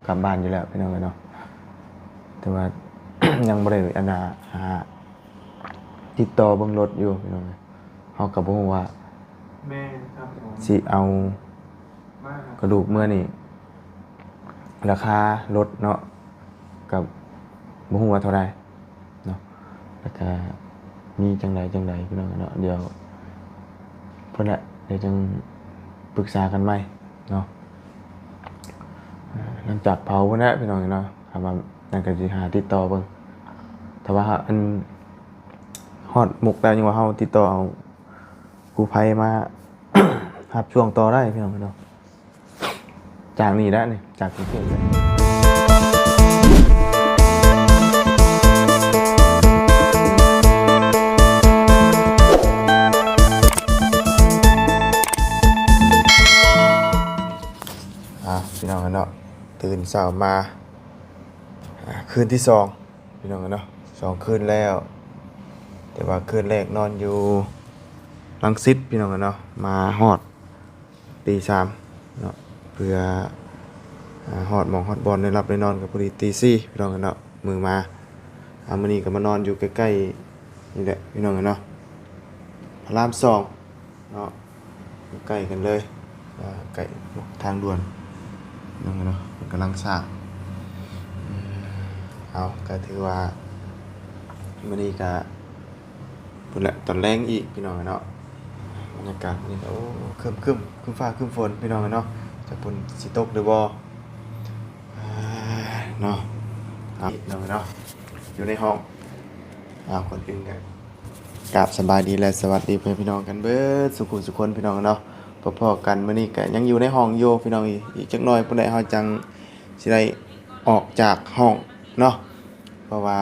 ກັບບ້ານຢູ່ແລ້ວພີ່ນ້ອງເອີຍເນາະ ແຕ່ວ່າ ຍັງບໍ່ໄດ້ອັນນ່າຫາຕິດຕໍ່ເບິ່ງລົດຢູ່ພີ່ນ້ອງເອີຍ ເຮົາກໍບໍ່ຮູ້ວ່າ ແມ່ນຄັບຜົມ ຊິເອົາ ມາຫາ ກະດູກເມືອນີ້ ລາຄາລົດເນາະ ກໍບໍ່ຮູ້ວ່າເທົ່າໃດ ເນາະ ແລ້ວກະມີຈັ່ງໃດຈັ່ງໃດພີ່ນ້ອງເນາະ ດຽວ ພຸ້ນແຫຼະ ດຽວຈັ່ງປຶກສາກັນໃໝ່ເນາະ ຫຼັງຈາກເຜົາພຸ້ນແຫຼະພີ່ນ້ອງເນາະ ຖ້າວ່ານັ້ນກໍຊິຫາຕິດຕໍ່ເບິ່ງ ຖ້າວ່າອັນຮອດມຸກແລ້ວ ຍັງວ່າເຮົາຕິດຕໍ່ເອົາກູ້ໄພມາຮັບຊ່ວງຕໍ່ໄດ້ພີ່ນ້ອງເນາະ. ຈາກນີ້ແຫຼະນີ້ ຈາກກຸງເທບເລີຍ ອ່າ ພີ່ນ້ອງເນາະ ຕື່ນເຊົ້າມາ ອ່າ ຄືນທີສອງ ພີ່ນ້ອງເນາະ ສອງຄືນແລ້ວ ແຕ່ວ່າຄືນແລກນອນຢູ່ລັງສິດ ພີ່ນ້ອງເນາະ ມາຮອດ ຕີສາມເນາະ ເພື່ອ ອ່າ ຮອດໝ່ອງຮອດບ່ອນໄດ້ຫຼັບໄດ້ນອນ ກໍພໍດີຕີສີ່ ພີ່ນ້ອງເນາະ ມື້ມາ ອ່າ ມື້ນີ້ກໍມານອນຢູ່ໃກ້ໆ ນີ້ແຫຼະ ພີ່ນ້ອງເນາະ ພະລາມສອງເນາະ ໃກ້ກັນເລີຍ ອ່າ ໃກ້ທາງດ່ວນ ພີ່ນ້ອງເນາະ ເພິ່ນກຳລັງສ້າງ ເອົາ ກໍຖືວ່າ ມື້ນີ້ກໍ ພຸ້ນແຫຼະ ຕອນແລງອີກ ພີ່ນ້ອງເນາະ ບັນຍາກາດນີ້ກໍ ໂອ້ ຄຶ້ມໆ ຄຶ້ມຟ້າຄຶ້ມຝົນ ພີ່ນ້ອງເນາະ ຈັກຝົນຊິຕົກຫຼືບໍ່ ອ່າ ເນາະ ເອົາ ພີ່ນ້ອງເນາະ ຢູ່ໃນຫ້ອງ ເອົາ ກ່ອນອື່ນກໍກາບສະບາຍດີ ແລະ ສະຫວັດດີພໍ່ແມ່ພີ່ນ້ອງກັນເບິດສູ່ຜູ້ສູ່ຄົນ ພີ່ນ້ອງເນາະ ພໍ້ໆກັນ ມື້ນີ້ກໍຍັງຢູ່ໃນຫ້ອງຢູ່ ພີ່ນ້ອງ ອີກຈັກໜ້ອຍພຸ້ນແຫຼະ ເຮົາຈັ່ງຊິໄດ້ອອກຈາກຫ້ອງເນາະ ເພາະວ່າ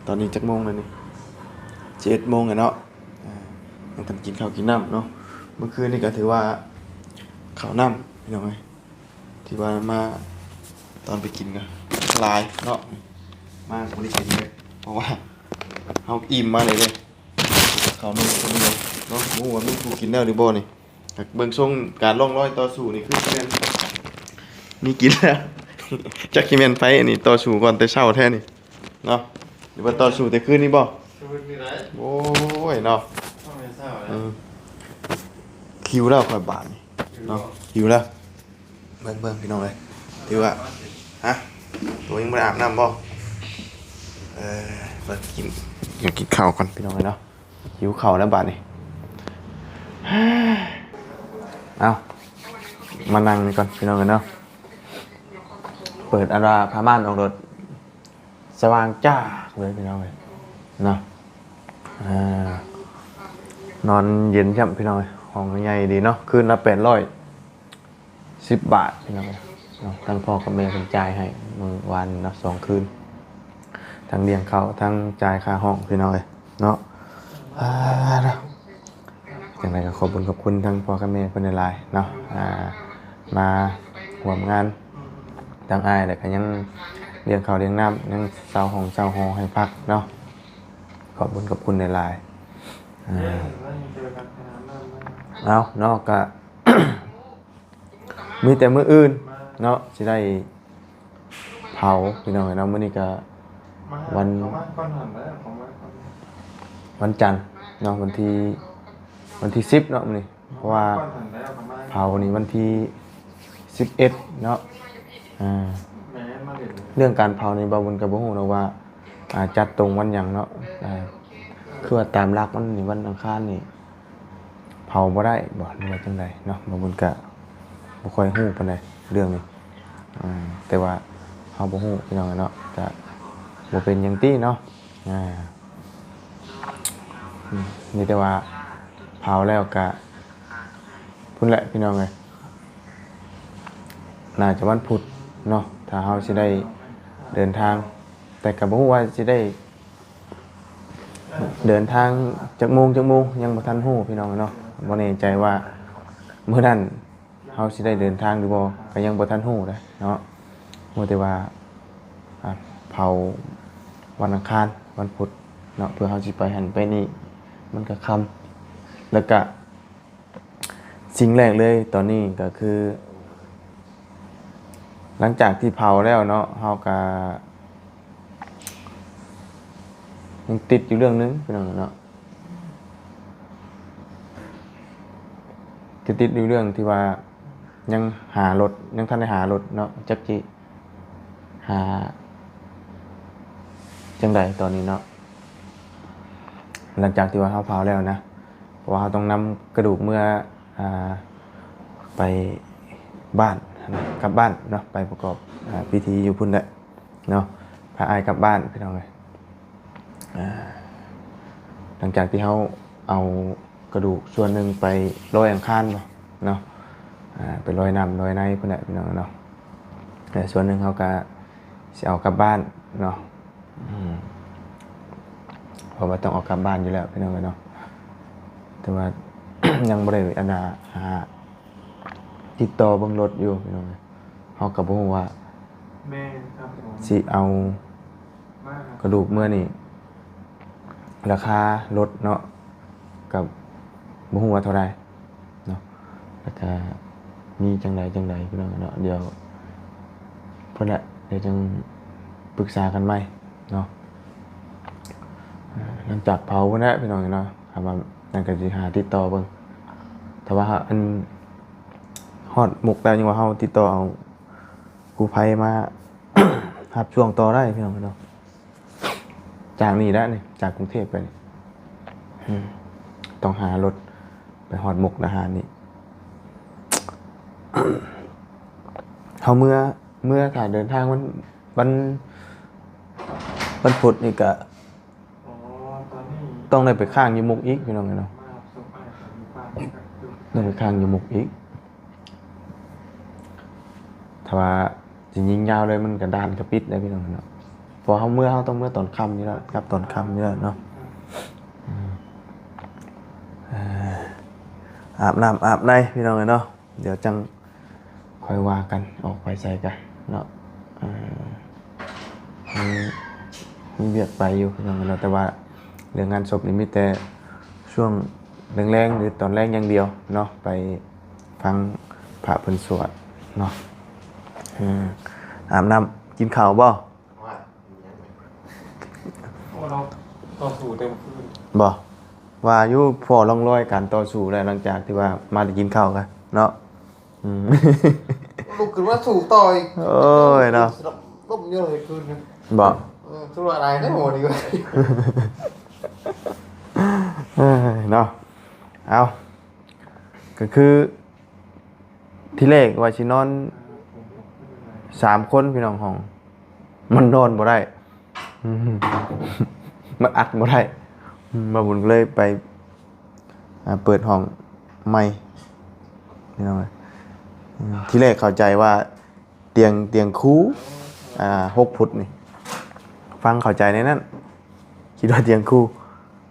ຕອນນີ້ຈັກໂມງແລ້ວນີ້ ສິບເອັດໂມງແລ້ວເນາະ ອ່າ ຍັງທັນກິນເຂົ້າກິນນ້ຳເນາະ ເມື່ອຄືນນີ້ກໍຖືວ່າເຂົ້ານ້ຳ ພີ່ນ້ອງເອີຍ ທີ່ວ່າມາຕອນໄປກິນກໍຫຼາຍເນາະ ມາກໍບໍ່ໄດ້ກິນເລີຍ ເພາະວ່າເຮົາອີ່ມມາເລີຍເດ້ ເຂົ້ານມກໍມີເນາະ ບໍ່ຮູ້ວ່າມີຜູ້ກິນແລ້ວຫຼືບໍ່ນີ້ ເບິ່ງຊົງການລ່ອງລອຍຕໍ່ສູ້ນີ້ຄືຊິແມ່ນມີກິນແລ້ວ ຈັກຊິແມ່ນໃຜອັນນີ້ຕໍ່ສູ້ກ່ອນແຕ່ເຊົ້າແທ້ນີ້ ເນາະ ຫຼືວ່າຕໍ່ສູ້ແຕ່ຄືນນີ້ບໍ່? ຄືນນີ້ໄດ໋ ໂອ້ຍເນາະ ຕ້ອງແມ່ນເຊົ້າແລ້ວ ເອີ ຫິວແລ້ວຂ້ອຍບາດນີ້ເນາະ ຫິວແລ້ວ ເບິ່ງໆ ພີ່ນ້ອງເອີຍ ຖືວ່າ ຮະ ໂຕຍັງບໍ່ໄດ້ອາບນ້ຳບໍ່? ເອີ ເບິ່ງກິນ ດຽວກິນເຂົ້າກ່ອນ ພີ່ນ້ອງເອີຍເນາະ ຫິວເຂົ້າແລ້ວບາດນີ້ ເອົາ ມານັ່ງນີ້ກ່ອນ ພີ່ນ້ອງເອີຍເນາະ ເປີດອັນວ່າຜ້າມ່ານອອກໂລດ ສະຫວ່າງຈ້າເລີຍພີ່ນ້ອງເອີຍເນາະ ອ່າ ນອນເຢັນຊ້ຳພີ່ນ້ອງເອີຍ ຫ້ອງໃຫຍ່ດີເນາະ ຄືນລະແປດຮ້ອຍສິບບາດພີ່ນ້ອງເອີຍເນາະ ທັງພໍ່ກັບແມ່ເພິ່ນຈ່າຍໃຫ້ມື້ວານນີ້ເນາະ ສອງຄືນ ທັງລ້ຽງເຂົ້າ ທັງຈ່າຍຄ່າຫ້ອງພີ່ນ້ອງເອີຍເນາະ ອ່າ ຈັ່ງໃດກໍຂອບບຸນຂອບຄຸນທັງພໍ່ກັບແມ່ເພິ່ນຫຼາຍໆເນາະ ອ່າ ມາຮ່ວມງານ ທັງອ້າຍ ແລ້ວກໍຍັງລ້ຽງເຂົ້າລ້ຽງນ້ຳ ຍັງເຊົ່າຫ້ອງເຊົ່າຫໍໃຫ້ພັກເນາະ ຂອບບຸນຂອບຄຸນຫຼາຍໆ ອ່າ ເອົາເນາະ ກໍມີແຕ່ມື້ອື່ນເນາະ ຊິໄດ້ ເຜົາ ພີ່ນ້ອງເອີຍເນາະ ມື້ນີ້ກໍວັນ ວັນຈັນເນາະ ວັນທີ ວັນທີສິບເນາະມື້ນີ້ ເພາະວ່າເຜົານີ້ວັນທີສິບເອັດເນາະ ອ່າ ເລື່ອງການເຜົານີ້ ບ່າວບຸນກໍບໍ່ຮູ້ດອກວ່າ ອ່າ ຈັດຕົງວັນຫຍັງເນາະ ອ່າ ຄືວ່າຕາມຫຼັກມັນນີ້ ວັນອັງຄານນີ້ ເຜົາບໍ່ໄດ້ບໍ່ ຫຼືວ່າຈັ່ງໃດເນາະ ບ່າວບຸນກະບໍ່ຄ່ອຍຮູ້ປານໃດເລື່ອງນີ້ ອ່າ ແຕ່ວ່າເຮົາບໍ່ຮູ້ພີ່ນ້ອງເນາະ ກະບໍ່ເປັນຫຍັງຕິເນາະ ອ່າ ອືມ ມີແຕ່ວ່າເຜົາແລ້ວກະພຸ້ນແຫຼະພີ່ນ້ອງເອີຍ ໜ້າຈະວັນພຸດເນາະ ຖ້າເຮົາຊິໄດ້ເດີນທາງ ແຕ່ກະບໍ່ຮູ້ວ່າຊິໄດ້ ເດີນທາງຈັກໂມງ ຈັກໂມງ ຍັງບໍ່ທັນຮູ້ພີ່ນ້ອງເນາະ ບໍ່ແນ່ໃຈວ່າມື້ນັ້ນເຮົາຊິໄດ້ເດີນທາງຫຼືບໍ່ ກໍຍັງບໍ່ທັນຮູ້ເດ້ເນາະ ຮູ້ແຕ່ວ່າ ອ່າ ເຜົາວັນອັງຄານ ວັນພຸດເນາະ ເພື່ອເຮົາຊິໄປຫັ້ນໄປນີ້ ມັນກໍຄ່ຳ ແລ້ວກະ ສິ່ງແລກເລີຍຕອນນີ້ກໍຄື ຫຼັງຈາກທີ່ເຜົາແລ້ວເນາະ ເຮົາກະຍັງຕິດຢູ່ເລື່ອງໜຶ່ງ ພີ່ນ້ອງເນາະ ຄືຕິດຢູ່ເລື່ອງທີ່ວ່າຍັງຫາລົດ ຍັງທັນໄດ້ຫາລົດເນາະ ຈັກຊິຫາຈັ່ງໃດຕອນນີ້ເນາະ ຫຼັງຈາກທີ່ວ່າເຮົາເຜົາແລ້ວນະ ເພາະວ່າເຮົາຕ້ອງນຳກະດູກເມືອ ອ່າ ໄປບ້ານ ກັບບ້ານເນາະ ໄປປະກອບ ອ່າ ພິທີຢູ່ພຸ້ນແຫຼະເນາະ ພາອ້າຍກັບບ້ານ ພີ່ນ້ອງເອີຍ. ອ່າ ຫຼັງຈາກທີ່ເຮົາເອົາກະດູກສ່ວນໜຶ່ງໄປລອຍອັງຄານເນາະ ອ່າ ໄປລອຍນ້ຳລອຍໃນພຸ້ນແຫຼະ ພີ່ນ້ອງເນາະ ແລະ ສ່ວນໜຶ່ງເຮົາກະຊິເອົາກັບບ້ານເນາະ ອືມ ເພາະວ່າຕ້ອງເອົາກັບບ້ານຢູ່ແລ້ວ ພີ່ນ້ອງເອີຍເນາະ ແຕ່ວ່າ ຍັງບໍ່ໄດ້ອັນນ່າ ຫາຕິດຕໍ່ເບິ່ງລົດຢູ່ ພີ່ນ້ອງເອີຍ ເຮົາກໍບໍ່ຮູ້ວ່າ ແມ່ນຄັບຜົມ ຊິເອົາ ມາ ກະດູກເມືອນີ້ ລາຄາລົດເນາະ ກໍບໍ່ຮູ້ວ່າເທົ່າໃດເນາະ ແລ້ວກໍມີຈັ່ງໃດຈັ່ງໃດ ພີ່ນ້ອງເນາະ ດຽວ ເພິ່ນແຫຼະ ດຽວຈັ່ງປຶກສາກັນໃໝ່ເນາະ ຫຼັງຈາກເຜົາພຸ້ນແຫຼະ ພີ່ນ້ອງເນາະ ຖ້າວ່ານັ້ນກໍຊິຫາຕິດຕໍ່ເບິ່ງ ຖ້າວ່າອັນຮອດມຸກແລ້ວ ຍັງວ່າເຮົາຕິດຕໍ່ເອົາກູ້ໄພມາຮັບຊ່ວງຕໍ່ໄດ້ ພີ່ນ້ອງເນາະ. ຈາກນີ້ແຫຼະນີ້ ຈາກກຸງເທບໄປນີ້ ອືມ ຕ້ອງຫາລົດໄປຮອດມຸກດາຫານນີ້ ເຮົາເມືອ ເມືອຖ້າເດີນທາງວັນ ວັນ ວັນພຸດນີ້ກະ ອໍ ຕອນນີ້ ຕ້ອງໄດ້ໄປຄ້າງຢູ່ມຸກອີກ ພີ່ນ້ອງເອີຍເນາະ ມາຮັບສົບອ້າຍເຂົາຢູ່ບ້ານ ຕ້ອງໄປຄ້າງຢູ່ມຸກອີກ ຖ້າວ່າ ຊິຍິງຍາວເລີຍ ມັນກະດ່ານກະປິດເດ້ ພີ່ນ້ອງເນາະ ເພາະເຮົາເມືອ ເຮົາຕ້ອງເມືອຕອນຄ່ຳຢູ່ແລ້ວ ກັບຕອນຄ່ຳຢູ່ແລ້ວເນາະ ອືມ ເອີ ອາບນ້ຳອາບໃນ ພີ່ນ້ອງເອີຍເນາະ ດຽວຈັ່ງຄ່ອຍວ່າກັນ ອອກໄປໃສກະເນາະ ເອີ ມີ ມີວຽກໄປຢູ່ ພີ່ນ້ອງເນາະ ແຕ່ວ່າເລື່ອງງານສົບນີ້ມີແຕ່ຊ່ວງແລງໆ ຫຼືຕອນແລງຢ່າງດຽວເນາະ ໄປ ຟັງພະເພິ່ນສວດເນາະ ເອີ ອາບນ້ຳ ກິນເຂົ້າບໍ່? ໂອ້ ເຮົາຕໍ່ສູ້ແຕ່ມື້ຄືນ ບໍ່? ວ່າຢູ່ພໍ້ຮ່ອງລອຍການຕໍ່ສູ້ແລ້ວ ຫຼັງຈາກທີ່ວ່າມາໄດ້ກິນເຂົ້າກະເນາະ ອືມ ລຸກຂຶ້ນມາສູ້ຕໍ່ອີກ ໂອ້ຍເນາະ ລົມຢູ່ເລີຍຄືນ ບໍ່? ເອີ ສຸດວ່າຫຼາຍແທ້ໝໍນີ້ ເອີ ເນາະ ເອົາ ກໍຄື ທີແລກວ່າຊິນອນສາມຄົນ ພີ່ນ້ອງ ຫ້ອງ ມັນນອນບໍ່ໄດ້ ອືມ ມັນອັດບໍ່ໄດ້ ອືມ ບ່າວບຸນກໍເລີຍໄປ ອ່າ ເປີດຫ້ອງໃໝ່ ພີ່ນ້ອງເອີຍ ອືມ ທີແລກເຂົ້າໃຈວ່າຕຽງ ຕຽງຄູ່ ອ່າ ຫົກຟຸດນີ້ ຟັງເຂົ້າໃຈໃນນັ້ນ ຄິດວ່າຕຽງຄູ່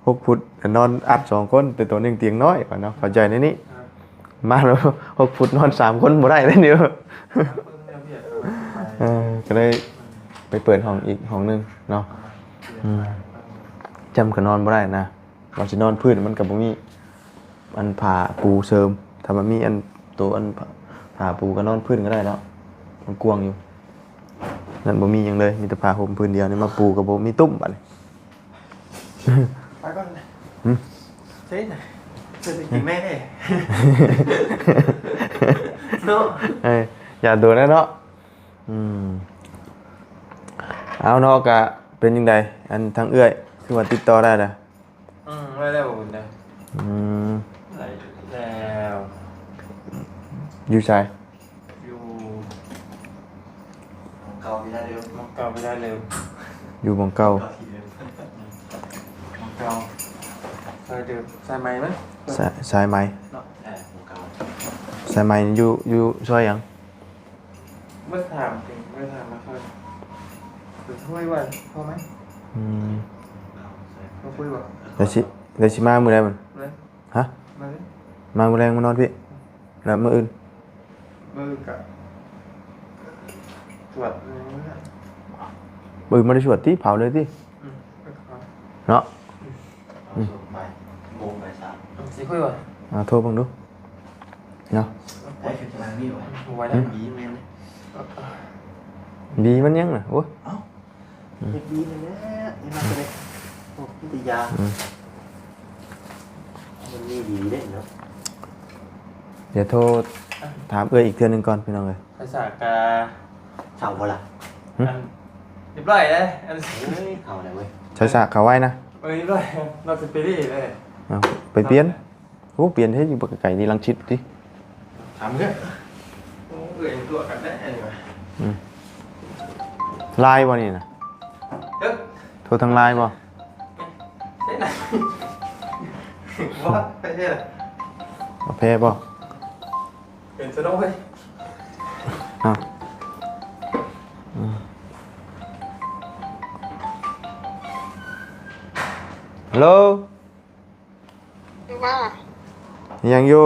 ຫົກຟຸດ ນອນອັດສອງຄົນ ແຕ່ໂຕໜຶ່ງຕຽງນ້ອຍວ່າເນາະ ເຂົ້າໃຈໃນນີ້ ມາແລ້ວຫົກຟຸດນອນສາມຄົນບໍ່ໄດ້ເດ້ນີ້ ເອີ ກໍເລີຍໄປເປີດຫ້ອງອີກຫ້ອງໜຶ່ງເນາະ ອືມ ຈ້ຳກໍນອນບໍ່ໄດ້ນະ ວ່າຊິນອນພື້ນມັນກໍບໍ່ມີອັນຜ້າປູເສີມ ຖ້າວ່າມີອັນໂຕອັນຜ້າ ຜ້າປູກໍນອນພື້ນກໍໄດ້ເນາະ ມັນກວ້າງຢູ່ ນັ້ນບໍ່ມີຫຍັງເລີຍ ມີແຕ່ຜ້າຫົ່ມພື້ນດຽວນີ້ມາປູກໍບໍ່ມີຕຸ້ມບາດນີ້ ໄປກ່ອນ ຫຶ ເຊັນ ເຊັນກິນແມ່ເດ້ ເນາະ ເອີ ຢ່າໂດນແລ້ວເນາະ ອືມ ເອົາເນາະ ກະເປັນຈັ່ງໃດ ອັນທາງເອື້ອຍ ຄືວ່າຕິດຕໍ່ໄດ້ລະ? ອືມ ໄດ້ແລ້ວບຸນເດີ ອືມ ໄດ້ແລ້ວ ຢູ່ໃສ? ຢູ່ໝ່ອງເກົ່າ ວິລາເດີມ ໝ່ອງເກົ່າ ວິລາເດີມ ຢູ່ໝ່ອງເກົ່າ ໝ່ອງເກົ່າ ຊອຍເດີມ ສາຍໄໝມັນ ສາຍ ສາຍໄໝເນາະ ເອີ ໝ່ອງເກົ່າ ສາຍໄໝຢູ່ ຢູ່ຊອຍຫຍັງ? ບໍ່ໄດ້ຖາມເອງ ບໍ່ໄດ້ຖາມມາເພິ່ນ ໄປຄຸຍວ່າພໍໄໝ? ອືມ ມາຄຸຍວ່າ ແລ້ວຊິ ແລ້ວຊິມາມື້ໃດມັນ? ເອີ ຮະ? ມາເລີຍ ມາມື້ແລງມານອນພີ້ ແລ້ວມື້ອື່ນ? ມື້ກະສວດ ມື້ອື່ນບໍ່ໄດ້ສວດຕິ ເຜົາເລີຍຕິ? ອືມ ເນາະ ອືມ ເອົາໂທເບິ່ງດູເນາະ ໄດ້ຄືຈະມານີ້ຫວາ? ບໍ່ໄດ້ ມີແມ່ນເດ້ ເອີ ບີມັນຫຍັງນະ? ໂອ້ຍ ເອົ້າ ອືມ ເຮັດບີນັ້ນແຫຼະ ເຮັດມາແຕ່ໃດ? ໂອ້ ມີແຕ່ຢາ ອືມ ມັນມີບີເດ້ເນາະ. ດຽວໂທຖາມເອື້ອຍອີກເທື່ອໜຶ່ງກ່ອນ ພີ່ນ້ອງເອີຍ. ໄຟສາກກະເຂົ້າບໍ່ລະ? ຫຶ? ອັນ ຮຽບຮ້ອຍເດ້ ອັນ ເອີຍ ເຂົ້າແລ້ວເວີຍ ໄຟສາກເຂົ້າໄວນະ. ເອີຍ ຮຽບຮ້ອຍ ນອກສະປີຣີເລີຍ. ເອົາ ໄປປ່ຽນ. ໂອ້ ປ່ຽນເຮັດຢູ່ບັກໄກນີ້ ລັງສິດຕິ ຖາມເດີ. ໂອ້ ເອື້ອຍຕົວະກັນແດ່ນີ້ຫວາ. ອືມ ລາຍບໍ່ນີ້ນະ? ເອີ ໂທທາງລາຍບໍ່? ເຮັດນະ ບໍ່ ໄປເຮັດລະ ເອົາແພ້ບໍ່? ເປັນຊະດອກເວີຍ. ເອົ້າ ອືມ ຮັລໂຫຼ. ຄືວ່າ ເຮັດຫຍັງຢູ່?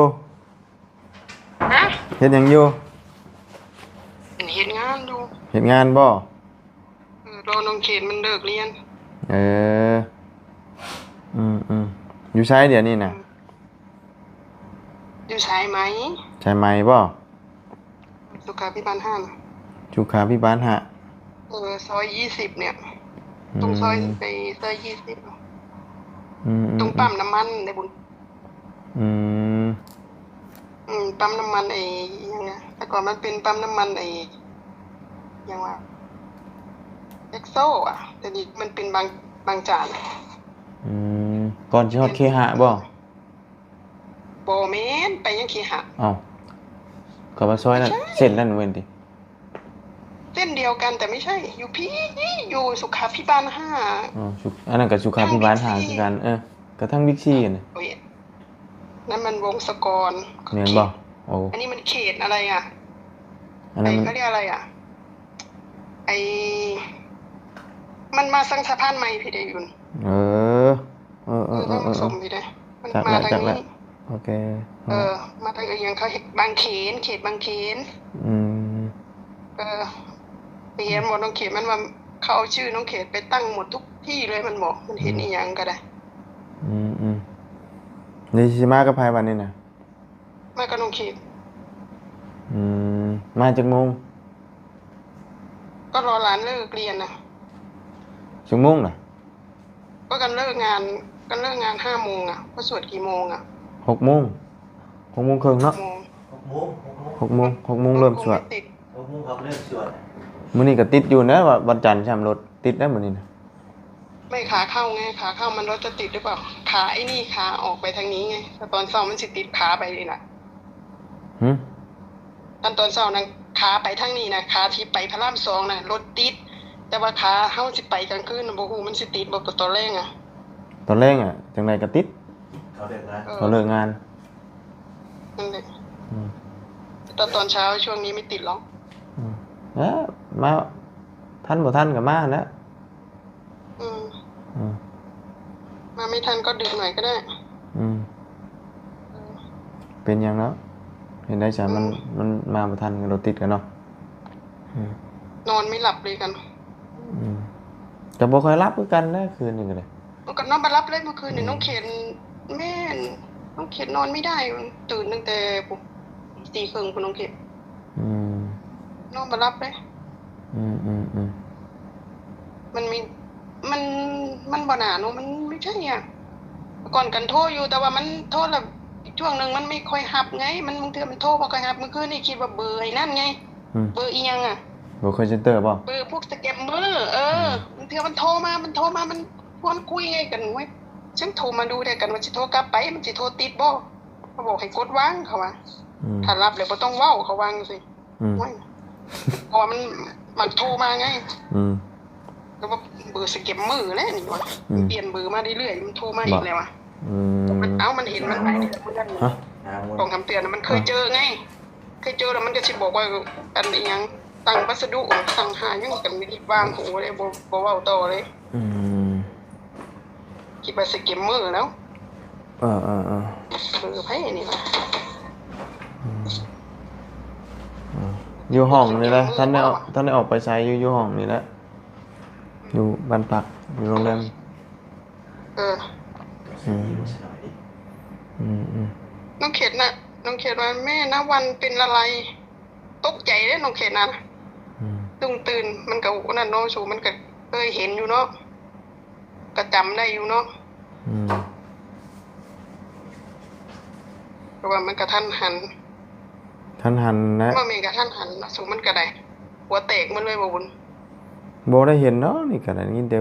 ຮະ? ເຮັດຫຍັງຢູ່? ເຮັດງານຢູ່. ເຮັດງານບໍ່? ເອີ ລໍນ້ອງເຂດມັນເລີກຮຽນ. ເອີ ອືມໆ ຢູ່ໃສດຽວນີ້ນະ? ອືມ ຢູ່ສາຍໄໝ. ສາຍໄໝບໍ່? ສຸຂາພິບານຫ້າ. ສຸຂາພິບານຫ້າ ເອີ ຊອຍຊາວເອັດເນຍ. ອືມ ຕົງຊອຍໄປຊອຍຊາວເອັດ ອືມໆໆ ຕົງປ້ຳນ້ຳມັນເດ້ບຸນ. ອືມ ອືມ ປ້ຳນ້ຳມັນໄອ້ຫຍັງນະ ແຕ່ກ່ອນມັນເປັນປ້ຳນ້ຳມັນໄອ້ຫຍັງວະ ເອັກໂຊ ອະ ແຕ່ນີ້ມັນເປັນບາງ ບາງຈາກ. ອືມ ກ່ອນຊິຮອດເຄຫະບໍ່? ບໍ່ແມ່ນ ໄປຍັງເຄຫະ. ເອົ້າ ກໍວ່າຊອຍນັ້ນ ບໍ່ໃຊ່ ເສັ້ນນັ້ນແມ່ນຕິ? ເສັ້ນດຽວກັນ ແຕ່ບໍ່ໃຊ່ ຢູ່ພີ້ ຢູ່ສຸຂາພິບານຫ້າ. ອໍ ສຸ ອັນນັ້ນກໍສຸຂາພິບານຫ້າຄືກັນ. ເອີ ກໍທາງບິກຊີຫັ້ນນະ. ໂອ້ຍ ນັ້ນມັນວົງສະກອນ. ແມ່ນບໍ່? ໂອ້ ອັນນີ້ມັນເຂດອະໄລອະ? ອັນນັ້ນມັນ ໄອ້ ເຂົາຮຽກອະໄລອະ? ໄອ້ ມັນມາທາງສະພານໃໝ່ພີ້ເດ້ຢູ່. ເອີ ເອີໆໆໆ ເອີ ທາງສົມພີ້ເດ້ ມັນມາທາງນີ້. ໂອເຄ ເອີ ມາທາງອີຫຍັງ ເຂົາເຮັດບາງເຂນ ເຂດບາງເຂນ. ອືມ ເອີ ໄປຮຽນໝົດນ້ອງເຂດ ມັນວ່າເຂົາເອົາຊື່ນ້ອງເຂດໄປຕັ້ງໝົດທຸກທີ່ເລີຍ ມັນບອກ ມັນເຮັດອີຫຍັງກໍໄດ້. ອືມໆ ນີ້ຊິມາກັບໃຜບັດນີ້ນະ? ມາກັບນ້ອງເຂດ. ອືມ ມາຈັກໂມງ? ກໍລໍຫຼານເລີກຮຽນນະ. ຈັກໂມງນະ? ກໍກັນເລີກງານ ກັນເລີກງານຫ້າໂມງອະ. ກໍສວດກີ່ໂມງອະ? ຫົກໂມງ ຫົກໂມງເຄິ່ງເນາະ. ຫົກໂມງ ຫົກໂມງ ຫົກໂມງ ຫົກໂມງເລີ່ມສວດ. ຫົກໂມງເລີ່ມສວດ. ມື້ນີ້ກໍຕິດຢູ່ນະ ວັນຈັນຊ້ຳລົດຕິດນະມື້ນີ້ນະ. ໄປຂາເຂົ້າໄງ ຂາເຂົ້າມັນລົດຈະຕິດຫຼືເປົ່າ? ຂາໄອ້ນີ້ ຂາອອກໄປທາງນີ້ໄງ ແລ້ວຕອນເຊົ້າມັນຊິຕິດຂາໄປນີ້ນະ. ຫື? ຕອນ ຕອນເຊົ້ານັ້ນ ຂາໄປທາງນີ້ນະ ຂາທີ່ໄປພະລາມສອງນະລົດຕິດ ແຕ່ວ່າຂາເຮົາຊິໄປກາງຄືນນະ ບໍ່ຮູ້ມັນຊິຕິດບໍ່ຕອນແລງອະ. ຕອນແລງອະ ຈັ່ງໃດກໍຕິດ ເຂົາເລີກງານ ເອີ ເຂົາເລີກງານ. ນັ້ນແຫຼະ. ອືມ ແຕ່ຕອນເຊົ້າຊ່ວງນີ້ໄມ່ຕິດຫຼອກ. ອືມ ເອີ ມາ ທັນບໍ່ທັນກໍມາຫັ້ນແຫຼະ. ອືມ ອືມ ມາໄມ່ທັນກໍດຶກໜ້ອຍກໍໄດ້. ອືມ ເປັນຫຍັງແລ້ວ ເຮັດໄດ້ຊະ. ອືມ ມັນ ມັນມາບໍ່ທັນກໍລົດຕິດກັນເນາະ. ອືມ ນອນໄມ່ຫຼັບເລີຍກັນ. ອືມ ກໍບໍ່ຄ່ອຍຫຼັບຄືກັນນະ ຄືນນີ້ກໍໄດ້. ໂອ້ ກໍນອນບໍ່ຫຼັບເລີຍມື້ຄືນນີ້. ອືມ ນ້ອງເຂດ ແມ່ນ ນ້ອງເຂດນອນໄມ່ໄດ້ ຕື່ນຕັ້ງແຕ່ ຕີສີ່ເຄິ່ງພຸ້ນນ້ອງເຂດ. ອືມ ນອນບໍ່ຫຼັບເລີຍ. ອືມໆໆ ມັນມີ ມັນ ມັນບໍ່ໜ້າເນາະ ມັນໄມ່ໃຊ່ອະ. ກ່ອນກັນໂທຢູ່ ແຕ່ວ່າມັນໂທແລ້ວ ຊ່ວງໜຶ່ງມັນໄມ່ຄ່ອຍຮັບໄງ ມັນ ບາງເທື່ອມັນໂທບໍ່ຄ່ອຍຮັບ. ມື້ຄືນນີ້ຄິດວ່າເບີໄອ້ນັ້ນໄງ. ອືມ ເບີອີຫຍັງອະ? ເບີຄໍເຊັນເຕີບໍ່? ເບີພວກສະແກມເມີ. ເອີ ອືມ ບາງເທື່ອມັນໂທມາ ມັນໂທມາ ມັນຊວນຄຸຍໄງ. ກັນ ໂອ້ຍ ຊັ້ນໂທມາດູແທ້ ກັນວ່າຊິໂທກັບໄປ ມັນຊິໂທຕິດບໍ່? ເຂົາບອກໃຫ້ກົດວາງ ເຂົາວ່າ. ອືມ ຖ້າຮັບແລ້ວບໍ່ຕ້ອງເວົ້າ ເຂົາວ່າຈັ່ງຊີ້. ອືມ ໂອ້ຍ ເພາະວ່າມັນມັກໂທມາໄງ. ອືມ ແລ້ວວ່າເບີສະແກມເມີແຫຼະນີ້ວ່າ. ອືມ ປ່ຽນເບີມາເລື້ອຍໆ ມັນໂທມາອີກແລ້ວວ່າ. ອືມ ມັນ ເອົ້າ ມັນເຫັນມັນໄປເທື່ອ ຮະ? ສອງສາມເທື່ອນະ ມັນເຄີຍເຈີໄງ ເຄີຍເຈີແລ້ວມັນກໍຊິບອກວ່າ ອັນອີຫຍັງ ສັ່ງພັດສະດຸ ສັ່ງຫາຫຍັງ ກໍມີວາງຫູເລີຍ ບໍ່ ບໍ່ເວົ້າຕໍ່ເລີຍ. ອືມ ຄິດວ່າສະແກມເມີແລ້ວ. ເອີໆໆ ເບີໃຜນີ້ວະ? ອືມ ອືມ ຢູ່ຫ້ອງນີ້ແຫຼະ ສະແກມເມີ ທັນໄດ້ອອກ ບໍ່ ທັນໄດ້ອອກໄປໃສ ຢູ່ ຢູ່ຫ້ອງນີ້ແຫຼະ ຢູ່ບ້ານພັກ ຢູ່ໂຮງແຮມ. ເອີ ອືມ ອືມໆ ນ້ອງເຂດນະ ນ້ອງເຂດວ່າ ແມ່ ນາວັນເປັນອະໄລ? ຕົກໃຈເດ້ນ້ອງເຂດນະ. ອືມ ດຸ່ງຕື່ນ ມັນກໍນັ້ນເນາະ ສູ ມັນກໍເຄີຍເຫັນຢູ່ເນາະ ກໍຈຳໄດ້ຢູ່ເນາະ. ອືມ ເພາະວ່າມັນກະທັນຫັນ ທັນຫັນແຫຼະ ບໍ່ແມ່ນກະທັນຫັນເນາະສູ ມັນກະໄດ້ຫົວແຕກໝົດເລີຍບໍ່ບຸນ? ບໍ່ໄດ້ເຫັນດອກ ນີ້ກະໄດ້ຍິນແຕ່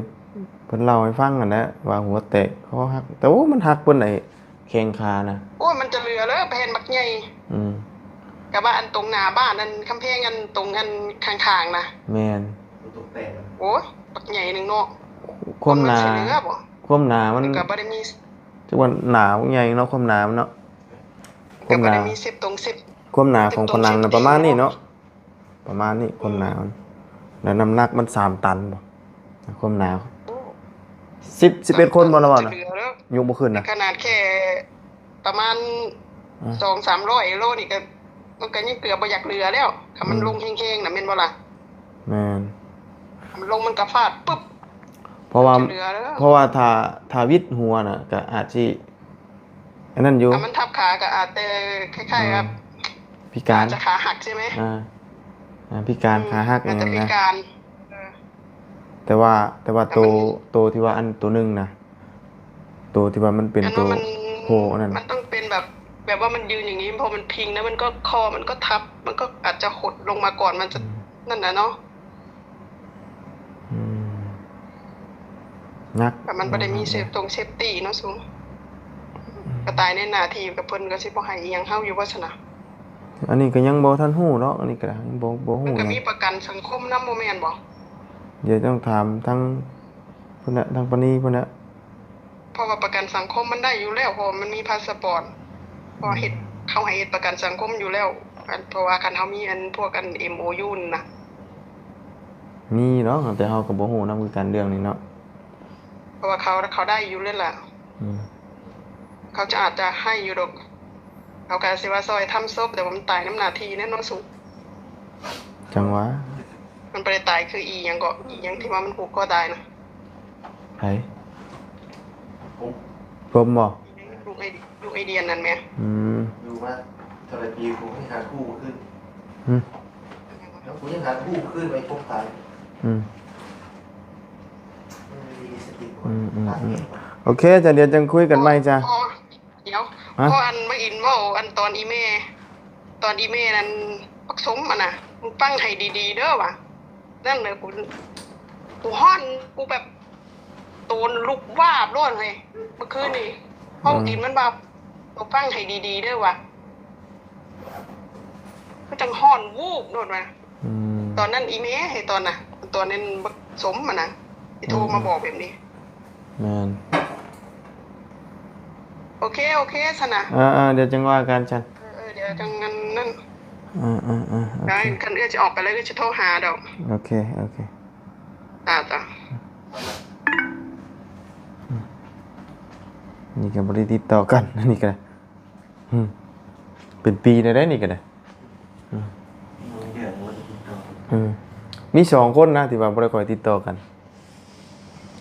ເພິ່ນເລົ່າໃຫ້ຟັງຫັ້ນແຫຼະ ວ່າຫົວແຕກ ຄໍຫັກ ແຕ່ໂອ້ ມັນຫັກປານໃດ ແຂ້ງຂານະ. ໂອ້ຍ ມັນຈະເຫຼືອເລີ ແຜ່ນບັກໃຫຍ່. ອືມ ກະວ່າອັນຕົງໜ້າບ້ານ ອັນກຳແພງ ອັນຕົງອັນຂ້າງໆນະ. ແມ່ນ ໂອ້ຍ ບັກໃຫຍ່ໜຶ່ງເນາະ. ຄວາມໜາ ຄວາມໜາມັນ ມັນກະບໍ່ໄດ້ມີ ຖືວ່າໜາບັກໃຫຍ່ເນາະ ຄວາມໜາມັນເນາະ. ຄວາມໜາ ກໍບໍ່ໄດ້ມີເຊັບຕົງເຊັບ ຄວາມໜາຂອງຜະໜັງນະປະມານນີ້ເນາະ ປະມານນີ້ ຄວາມໜາມັນ. ແລ້ວນ້ຳໜັກມັນສາມຕັນບໍ່ ຄວາມໜາ ໂອ້ ສິບ ສິບເອັດຄົນບໍ່ລະວ່ານະ ຍົກບໍ່ຂຶ້ນນະ. ຂະໜາດແຄ່ປະມານ ອ່າ ສອງສາມຮ້ອຍໂລນີ້ກໍ ມັນກໍຍັງເກືອບບໍ່ຢາກເຫຼືອແລ້ວ ຄັນມັນ ອືມ ລົງແຮງໆນະ ແມ່ນບໍ່ລະ? ແມ່ນ ມັນລົງ ມັນກໍຟາດປຶບ ເພາະວ່າ ເຫຼືອເລີຍ ເພາະວ່າຖ້າ ຖ້າຫວິດຫົວນະ ກໍອາດຊິ ອັນນັ້ນຢູ່ ຖ້າມັນທັບຂາກໍອາດແຕ່ຄ້າຍໆ ອືມ ກັບ ພິການ ອາດຈະຂາຫັກໃຊ່ໄໝ? ອ່າ ອ່າ ພິການ ອືມ ຂາຫັກ ອາດຈະພິການ ຫຍັງນະ ເອີ ແຕ່ວ່າ ແຕ່ວ່າ ແຕ່ ໂຕ ມັນ ໂຕທີ່ວ່າອັນໂຕໜຶ່ງນະ ໂຕທີ່ວ່າມັນເປັນ ອັນ ໂຕ ວ່າມັນ ໂພອັນນັ້ນ ມັນຕ້ອງເປັນແບບ ແບບວ່າມັນຢືນຢ່າງນີ້ ເພາະມັນພິງແລ້ວ ມັນກໍ ຄໍມັນກໍທັບ ມັນກໍອາດຈະຫົດລົງມາກ່ອນ ມັນຈະ ອືມ ນັ້ນນະເນາະ. ອືມ ໜັກ ແຕ່ມັນບໍ່ໄດ້ມີເຊຟ ອືມ ຕົງເຊຟຕີເນາະສູ ອືມ ກໍຕາຍໃນໜ້າທີ່ ກັບເພິ່ນກໍຊິບໍ່ໃຫ້ອີ່ຫຍັງເຮົາຢູ່ບໍ່ຊັ້ນນະ? ອັນນີ້ກໍຍັງບໍ່ທັນຮູ້ເນາະ ອັນນີ້ກໍໄດ້ ຍັງບໍ່ ບໍ່ຮູ້ ມັນກໍມີ ຫຍັງ ປະກັນສັງຄົມນຳ ບໍ່ແມ່ນບໍ່? ດຽວຕ້ອງຖາມທາງພຸ້ນແຫຼະ ທາງປານີພຸ້ນແຫຼະ. ເພາະວ່າປະກັນສັງຄົມມັນໄດ້ຢູ່ແລ້ວ ເພາະວ່າມັນມີພາສະປອດ ເພາະວ່າເຮັດ ອືມ ເຂົາໃຫ້ເຮັດປະກັນສັງຄົມຢູ່ແລ້ວ ອັນ ເພາະວ່າຄັນເຮົາມີອັນພວກອັນເອັມໂອຢູຫັ້ນນະ. ມີເນາະ ແຕ່ເຮົາກໍບໍ່ຮູ້ນຳຄືກັນເລື່ອງນີ້ເນາະ ເພາະວ່າເຂົາ ເຂົາໄດ້ຢູ່ແລ້ວລະ ອືມ ເຂົາຈະອາດຈະໃຫ້ຢູ່ດອກ ເຂົາກໍຊິວ່າຊ່ອຍທຳສົບ ແຕ່ວ່າມັນຕາຍນຳໜ້າທີ່ແນ່ນອນສູ. ຈັ່ງຫວະ ມັນບໍ່ໄດ້ຕາຍຄືອີ່ຫຍັງເກາະ ອີ່ຫຍັງທີ່ວ່າມັນຜູກຄໍຕາຍນະ. ໃຜ? ຜົມ ຜົມບໍ່? ລູກໄອ້ ລູກໄອ້ດຽນນັ້ນແໝ່. ອືມ ຢູ່ມາເທົ່າໃດປີ ກູຍັງຫາຄູ່ບໍ່ຄືນ. ຫຶ? ແລ້ວກູຍັງຫາຄູ່ຄືນໄປພົບຕາຍ. ອືມ ມັນມີສະຕິ ອືມໆໆ ໂອເຄ ຈ້າ ດຽວຈັ່ງຄຸຍກັນໃໝ່ຈ້າ. ອໍ ດຽວ ຮະ? ເພາະອັນບັກອິນເວົ້າ ອັນຕອນອີ່ແມ່ ຕອນອີ່ແມ່ນັ້ນ ບັກສົມຫັ້ນນະ ມຶງຟັງໃຫ້ດີໆເດີວ່າ ນັ້ນເດີ ກູ ກູຮ້ອນ ກູແບບ ໂຕນລຸກວາບໂລດເລີຍ ມື້ຄືນນີ້ ເພາະ ອືມ ບັກອິນມັນວ່າ ໂຕຟັງໃຫ້ດີໆເດີວ່າ ຄືຈັ່ງຮ້ອນວູບໂລດວ່າ. ອືມ ຕອນນັ້ນອີ່ແມ່ໃຫ້ຕອນນະ ຕອນນັ້ນບັກສົມຫັ້ນນະ ທີ່ໂທມາ ອືມ ບອກແບບນີ້. ແມ່ນ ໂອເຄ ໂອເຄຊັ້ນນະ. ອ່າໆ ດຽວຈັ່ງວ່າກັນຊັ້ນ. ເອີໆ ດຽວຈັ່ງນັ້ນ ອ່າໆໆ ໂອເຄ ຄັນເອື້ອຍຈະອອກໄປແລ້ວ ເອື້ອຍຈະໂທຫາດອກ. ໂອເຄ ໂອເຄ ຈ້າ ຈ້າ. ນີ້ກໍບໍ່ໄດ້ຕິດຕໍ່ກັນ ອັນນີ້ກໍໄດ້ ອືມ ເປັນປີແລ້ວເດ້ ນີ້ກໍໄດ້. ອືມ ເອີ ມີສອງຄົນນະ ທີ່ວ່າບໍ່ໄດ້ຄ່ອຍຕິດຕໍ່ກັນ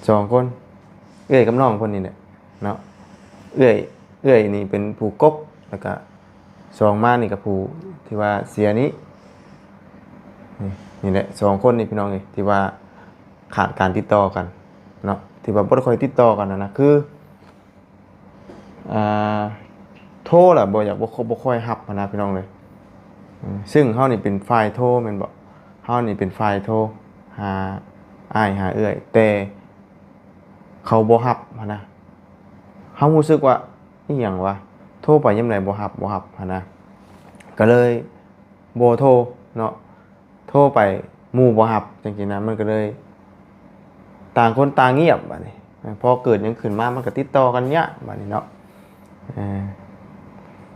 ສອງຄົນ ເອື້ອຍກັບນ້ອງເພິ່ນນີ້ແຫຼະເນາະ. ເອື້ອຍ ເອື້ອຍນີ້ເປັນຜູ້ກົກ ແລ້ວກະສອງມານີ້ກໍຜູ້ທີ່ວ່າເສຍນີ້ ນີ້ ນີ້ແຫຼະ ສອງຄົນນີ້ ພີ່ນ້ອງເອີຍ ທີ່ວ່າຂາດການຕິດຕໍ່ກັນເນາະ ທີ່ວ່າບໍ່ໄດ້ຄ່ອຍຕິດຕໍ່ກັນຫັ້ນນະ ຄື ອ່າ ໂທລະບໍ່ຢາກ ບໍ່ ບໍ່ຄ່ອຍຮັບຫັ້ນນະ ພີ່ນ້ອງເອີຍ. ອືມ ຊຶ່ງເຮົານີ້ເປັນຝ່າຍໂທແມ່ນບໍ່? ເຮົານີ້ເປັນຝ່າຍໂທຫາອ້າຍຫາເອື້ອຍ ແຕ່ເຂົາບໍ່ຮັບຫັ້ນນະ. ເຮົາຮູ້ສຶກວ່າ ອີ່ຫຍັງວະ ໂທໄປຍາມໃດບໍ່ຮັບ ບໍ່ຮັບຫັ້ນນະ ກໍເລີຍບໍ່ໂທເນາະ. ໂທໄປໝູ່ບໍ່ຮັບ ຈັ່ງຊີ້ນະ ມັນກໍເລີຍຕ່າງຄົນຕ່າງງຽບບາດນີ້. ພໍເກີດຫຍັງຂຶ້ນມາ ມັນກໍຕິດຕໍ່ກັນຍາກບາດນີ້ເນາະ. ເອີ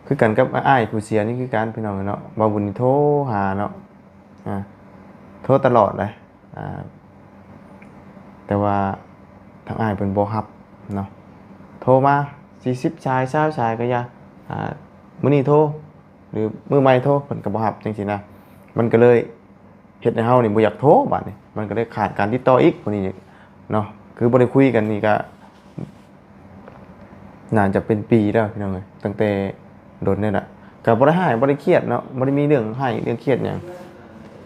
ຄືກັນກັບອ້າຍຜູ້ເສຍນີ້ຄືກັນ ພີ່ນ້ອງເນາະ ບ່າວບຸນນີ້ໂທຫາເນາະ ອ່າ ໂທຕະຫຼອດເດ້ ອ່າ ແຕ່ວ່າທາງອ້າຍເພິ່ນບໍ່ຮັບເນາະ. ໂທມາສີ່ສິບສາຍ ຊາວສາຍກໍຢ່າ ອ່າ ມື້ນີ້ໂທ ຫຼືມື້ໃໝ່ໂທ ເພິ່ນກໍບໍ່ຮັບ ຈັ່ງຊີ້ນະ. ມັນກໍເລີຍ ເຮັດໃຫ້ເຮົານີ້ບໍ່ຢາກໂທບາດນີ້ ມັນກໍເລີຍຂາດການຕິດຕໍ່ອີກ ຜູ້ນີ້ເນາະ ຄືບໍ່ໄດ້ຄຸຍກັນນີ້ກະໜ້າຈະເປັນປີແລ້ວ ພີ່ນ້ອງເອີຍ ຕັ້ງແຕ່ດົນນີ້ແຫຼະ. ກໍບໍ່ໄດ້ຮ້າຍ ບໍ່ໄດ້ຄຽດເນາະ ບໍ່ໄດ້ມີເລື່ອງຮ້າຍເລື່ອງຄຽດຫຍັງ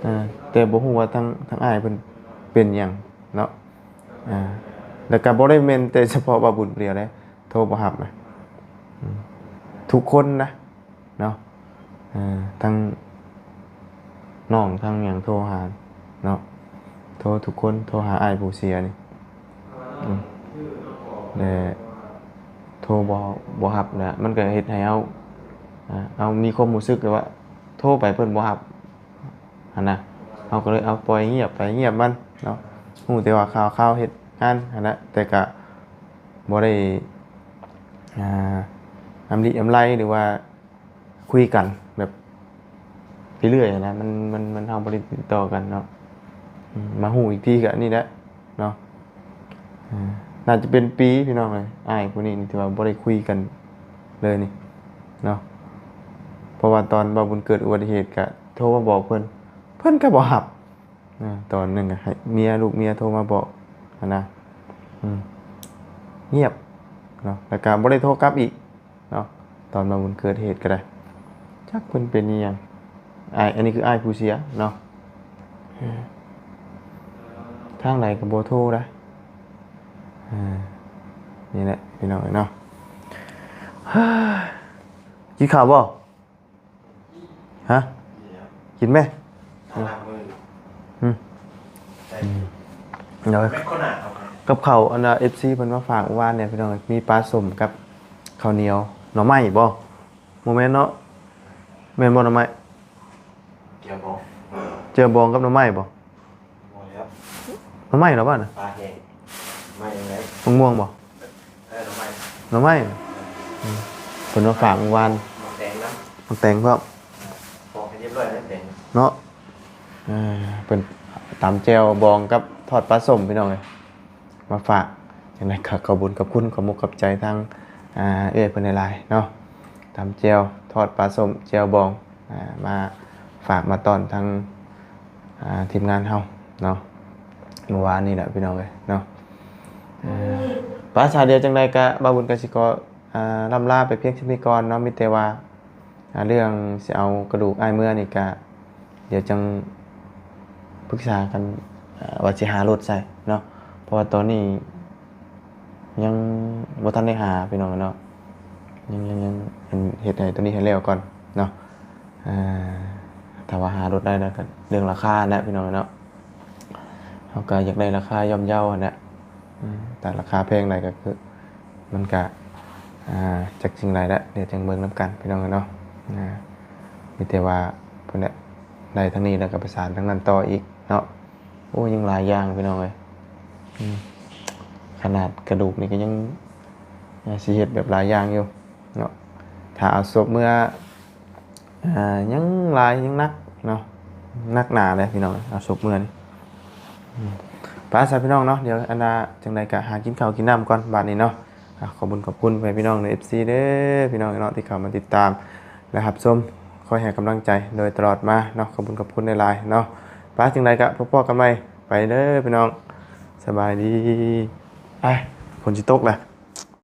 ເອີ ຕ່ບໍ່ຮູ້ວ່າທາງ ທາງອ້າຍເພິ່ນເປັນຫຍັງເນາະ. ອ່າ ແລ້ວກໍບໍ່ໄດ້ແມ່ນແຕ່ສະເພາະບ່າວບຸນຜູ້ດຽວເດ້ ໂທບໍ່ຮັບນະ ອືມ ທຸກຄົນນະເນາະ. ເອີ ທັງນ້ອງທັງຫຍັງໂທຫາເນາະ ໂທທຸກຄົນ ໂທຫາອ້າຍຜູ້ເສຍນີ້ ອືມ ແຕ່ໂທບໍ່ ບໍ່ຮັບນະ ມັນກໍເຮັດໃຫ້ເຮົາ ອ່າ ເຮົາມີຄວາມຮູ້ສຶກແບບວ່າ ໂທໄປເພິ່ນບໍ່ຮັບຫັ້ນນະ ເຮົາກໍເລີຍເອົາປ່ອຍງຽບໄປງຽບມັນເນາະ ຮູ້ແຕ່ວ່າຂ່າວໆເຮັດງານຫັ້ນນະ ແຕ່ກະບໍ່ໄດ້ ອ່າ ອຳລິອຳໄລ ຫຼືວ່າຄຸຍກັນແບບເລື້ອຍໆນະ ມັນ ມັນ ມັນ ເຮົາບໍ່ໄດ້ຕິດຕໍ່ກັນເນາະ ອືມ ມາຮູ້ອີກທີກໍອັນນີ້ແຫຼະເນາະ. ອ່າ ໜ້າຈະເປັນປີພີ່ນ້ອງເອີຍ ອ້າຍຜູ້ນີ້ນີ້ ທີ່ວ່າບໍ່ໄດ້ຄຸຍກັນເລີຍນີ້ເນາະ ເພາະວ່າຕອນບ່າວບຸນເກີດອຸບັດຕິເຫດກະໂທມາບອກເພິ່ນ ເພິ່ນກໍບໍ່ຮັບ ອາ ຕອນໜຶ່ງກໍໃຫ້ເມຍ ລູກເມຍໂທມາບອກຫັ້ນນະ ອືມ ງຽບເນາະ ແລ້ວກໍບໍ່ໄດ້ໂທກັບອີກເນາະ ຕອນບ່າວບຸນເກີດເຫດກໍໄດ້ ຈັກເພິ່ນເປັນອີ່ຫຍັງ ອ້າຍ ອັນນີ້ຄືອ້າຍຜູ້ເສຍເນາະ ທາງໃດກໍບໍ່ໂທໄດ້ ອ່າ ນີ້ແຫຼະພີ່ນ້ອງເອີຍເນາະ. ກິນເຂົ້າບໍ່? ຮະ? ກິນແມ? ອືມ ອືມ ໂດຍ ກັບເຂົ້າ ອັນນ່າ ເອັຟຊີເພິ່ນມາຝາກມື້ວານນີ້ພີ່ນ້ອງ ມີປາສົ້ມກັບເຂົ້າໜຽວ ໜໍ່ໄມ້ບໍ່? ບໍ່ແມ່ນເນາະ ແມ່ນບໍ່ໜໍ່ໄມ້? ແຈ່ວບອງ ແຈ່ວບອງກັບໜໍ່ໄມ້ບໍ່? ບໍ່ແລ້ວ ໜໍ່ໄມ້ເນາະ ປາແຫ້ງ ໄມ້ແລ້ວ ມະມ່ວງບໍ່? ເອີ ໜໍ່ໄມ້ ໜໍ່ໄມ້ ອືມ ເພິ່ນມາຝາກມື້ວານ ໝາກແຕງນຳ ໝາກແຕງພ້ອມ ປອກໃຫ້ຮຽບຮ້ອຍແລ້ວແຕງເນາະ ເອີ ເພິ່ນຕຳແຈ່ວບອງກັບທອດປາສົ້ມພີ່ນ້ອງເອີຍ ມາຝາກ ຈັ່ງໃດກໍຂອບບຸນຂອບຄຸນ ຂອບມຸກຂອບໃຈທາງ ອ່າ ເອື້ອຍເພິ່ນຫຼາຍໆເນາະ ຕຳແຈ່ວ ທອດປາສົ້ມ ແຈ່ວບອງ ອ່າ ມາຝາກມາຕ້ອນທາງ ອ່າ ທີມງານເຮົາເນາະ ມື້ວານນີ້ແຫຼະພີ່ນ້ອງເອີຍເນາະ ອ່າ ປາສາດ ດຽວຈັ່ງໃດກະບ່າວບຸນກະຊິຂໍ ອ່າ ລ່ຳລາໄປພຽງສ່ຳນີ້ກ່ອນເນາະ ມີແຕ່ວ່າ ອ່າ ເລື່ອງຊິເອົາກະດູກອ້າຍເມືອນີ້ກະ ດຽວຈັ່ງປຶກສາກັນ ອ່າ ວ່າຊິຫາລົດໃສ່ເນາະ ເພາະວ່າຕອນນີ້ຍັງບໍ່ທັນໄດ້ຫາພີ່ນ້ອງເນາະ ຍັງ ຍັງ ຍັງເຮັດໃຫ້ຕົວນີ້ໃຫ້ແລ້ວກ່ອນເນາະ ອ່າ ຖ້າວ່າຫາລົດໄດ້ແລ້ວກໍເລື່ອງລາຄາແຫຼະພີ່ນ້ອງເນາະ ເຮົາກໍຢາກໄດ້ລາຄາຍ່ອມເຍົາຫັ້ນແຫຼະ ອືມ ແຕ່ລາຄາແພງໃດກໍຄື ມັນກະ ອ່າ ຈັກຈັ່ງໃດແຫຼະ ດຽວຈັ່ງເບິ່ງນຳກັນພີ່ນ້ອງເອີຍເນາະ ອ່າ ມີແຕ່ວ່າພຸ້ນແຫຼະ ໄດ້ທາງນີ້ແລ້ວກໍປະສານທາງນັ້ນຕໍ່ອີກເນາະ ໂອ້ ຍັງຫຼາຍຢ່າງພີ່ນ້ອງເອີຍ ອືມ ຂະໜາດກະດູກນີ້ກໍຍັງ ອ່າ ຊິເຮັດແບບຫຼາຍຢ່າງຢູ່ເນາະ ຖ້າເອົາສົບເມືອ ອ່າ ຍັງຫຼາຍ ຍັງໜັກເນາະ ໜັກໜາເດ້ພີ່ນ້ອງ ເອົາສົບເມືອນີ້ ອືມ ໄປຊະພີ່ນ້ອງເນາະ ດຽວອັນນ່າ ຈັ່ງໃດກະຫາກິນເຂົ້າກິນນ້ຳກ່ອນບາດນີ້ເນາະ ອ່າ ຂອບບຸນຂອບຄຸນພໍ່ແມ່ພີ່ນ້ອງ ເອັຟຊີເດີ ພີ່ນ້ອງເນາະ ທີ່ເຂົ້າມາຕິດຕາມ ແລະ ຮັບຊົມ ຄອຍໃຫ້ກຳລັງໃຈໂດຍຕະຫຼອດມາເນາະ ຂອບບຸນຂອບຄຸນຫຼາຍໆເນາະ ໄປ ຈັ່ງໃດກະພົບພໍ້ກັນໃໝ່ ໄປເດີພີ່ນ້ອງ ສະບາຍດີ ອ້າຍ ຝົນຊິຕົກແລ້ວ.